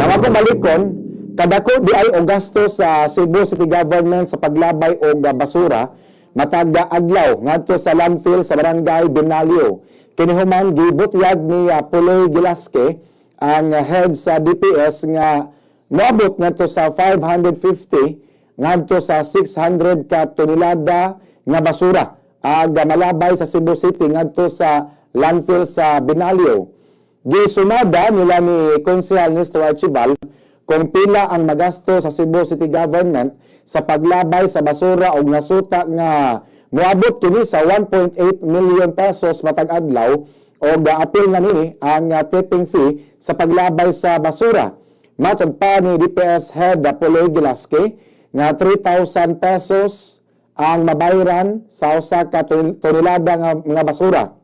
Ang akong balikon, kadako di ay og gasto sa Cebu City Government sa paglabay og basura matag adlaw ngadto sa landfill sa Barangay Binaliw. Kini human gibutyag ni Puloy Gilasque, ang head sa DPS, nga moabot ngadto sa 550 ngadto sa 600 ka tonelada nga basura ag malabay sa Cebu City ngadto sa landfill sa Binaliw. Gisumada nila ni Konsehal Nestor Archival kung pila ang magasto sa Cebu City Government sa paglabay sa basura og nasuta nga moabot kini sa 1.8 million pesos matag adlaw og apil na nini ang tipping fee sa paglabay sa basura. Matod pa ni DPS Head Puloy Gilasque nga 3,000 pesos ang mabayran sa usa ka tonelada nga mga basura.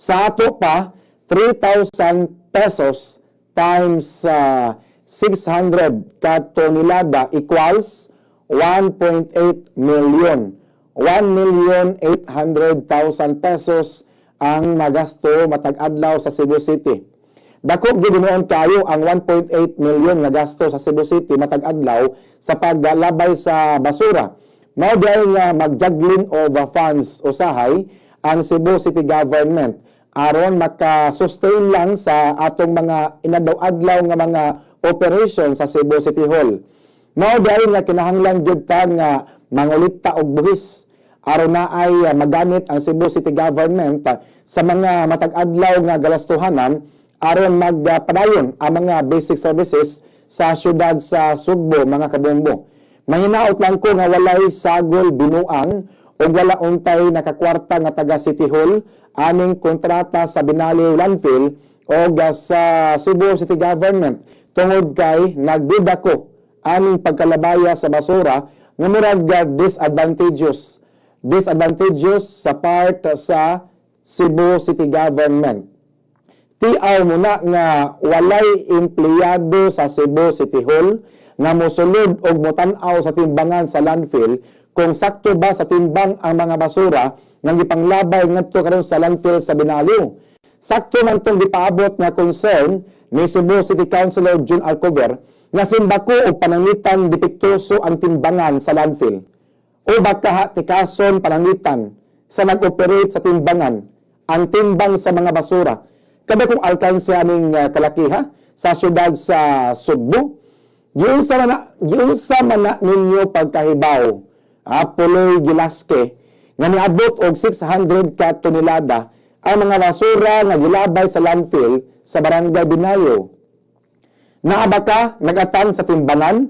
Sa ato pa, 3,000 pesos times 600 ka tonelada equals 1.8 million. 1,800,000 pesos ang magasto matag adlaw sa Cebu City. Dako gyud noon kayo ang 1.8 million nga gasto sa Cebu City matag adlaw sa paglabay sa basura. Mao diay nga mag-juggling of funds usahay ang Cebu City Government aron maka-sustain lang sa atong mga inadlaw-adlaw nga mga operation sa Cebu City Hall. Mao diay nga kinahanglan gyud ta nga mangolekta og buhis aron na ay magamit ang Cebu City Government sa mga matag adlaw nga galastuhanan aron magpadayon ang mga basic services sa syudad sa Sugbo, mga kabombo. Mahinaot lang ko nga walay sagol binuang o wala untay nakakwarta nga taga City Hall aning kontrata sa Binaliw Landfill o sa Cebu City Government tungod kay nagduda ko aning pagkalabaya sa basura nga murag disadvantageous disadvantageous sa part sa Cebu City Government. Tiaw mo na nga walay empleyado sa Cebu City Hall nga mosulod og motan-aw sa timbangan sa landfill kung sakto ba sa timbang ang mga basura nga gipanglabay ngadto karon sa landfill sa Binaliw. Sakto man tong gipaabot nga concern ni Cebu City Councilor Jun Alcover nga simbako og pananglitan depektuso ang timbangan sa landfill o baka tikason pananglitan sa nag-operate sa timbangan ang timbang sa mga basura. Kada kung alkanse aning kalakiha sa syudad sa Sugbo, giunsa man na ninyo pagkahibaw, Puloy Gilasque, nga niabot og 600 ka tonelada ang mga basura nga gilabay sa landfill sa Barangay Binaliw? Naa ba ka nag-atan sa timbangan?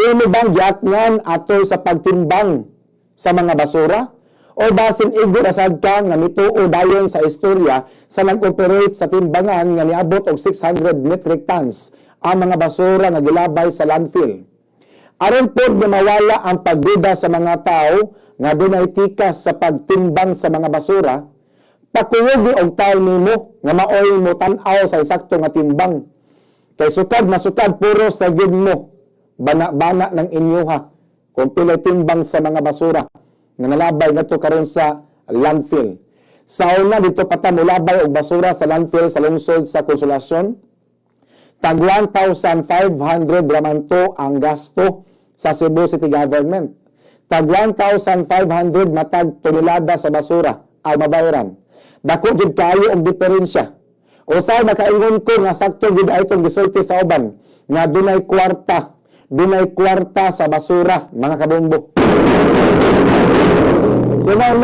Imo bang giatngan atol sa pagtimbang sa mga basura? O basin igo rasad ka nga mituo dayon sa istorya sa nag-operate sa timbangan nga niabot og 600 metric tons ang mga basura nga gilabay sa landfill? Aron pod nga mawala ang pagduda sa mga tao nga dunay tikas sa pagtimbang sa mga basura, pakuyogi og tawo nimo nga maoy mo tan-aw sa eksakto nga timbang. Kay sukad masukad puros na gyud mo bana-bana ng inyuha kung pilay timbang sa mga basura nga nalabay ngadto karon sa landfill. Sa una dito pa ta molabay og basura sa landfill sa lungsod sa Konsolasyon. Tag 1,500 raman to ang gasto sa Cebu City Government. Tag 1,500 matag tonelada sa basura ang mabayaran. Dako gid kaayo og diferensya. Usahay makaingon ko nga sakto gid ay itong gisulti sa uban nga dunay kwarta sa basura, mga kabombo. So na